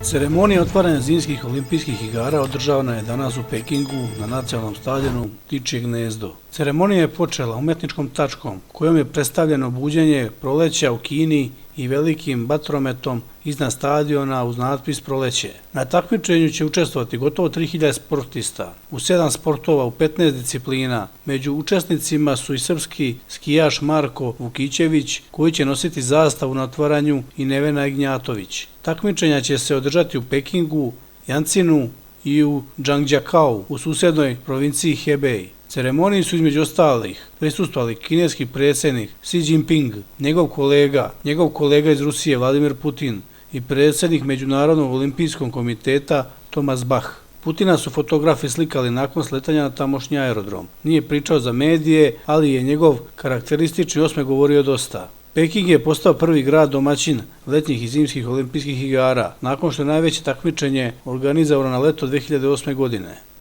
Ceremonija otvaranja zimskih olimpijskih igara održavana je danas u Pekingu na nacionalnom stadionu Ptičje gnezdo. Ceremonija je počela umetničkom tačkom kojom je predstavljeno buđenje proleća u Kini i velikim vatrometom iznad stadiona uz natpis Proleće. Na takmičenju će učestvovati gotovo 3000 sportista u 7 sportova u 15 disciplina. Među učesnicima su i srpski skijaš Marko Vukićević koji će nositi zastavu na otvaranju i Nevena Ignjatović. Takmičenja će se održati u Pekingu, Jancinu i u Džangđakau u susednoj provinciji Hebei. Ceremoniji su između ostalih prisustvovali kineski predsjednik Xi Jinping, njegov kolega iz Rusije Vladimir Putin i predsjednik Međunarodnog olimpijskog komiteta Thomas Bach. Putina su fotografi slikali nakon sletanja na tamošnji aerodrom. Nije pričao za medije, ali je njegov karakteristični osmeh govorio dosta. Peking je postao prvi grad domaćin letnjih i zimskih olimpijskih igara, nakon što je najveće takmičenje organizovano na leto 2008. godine.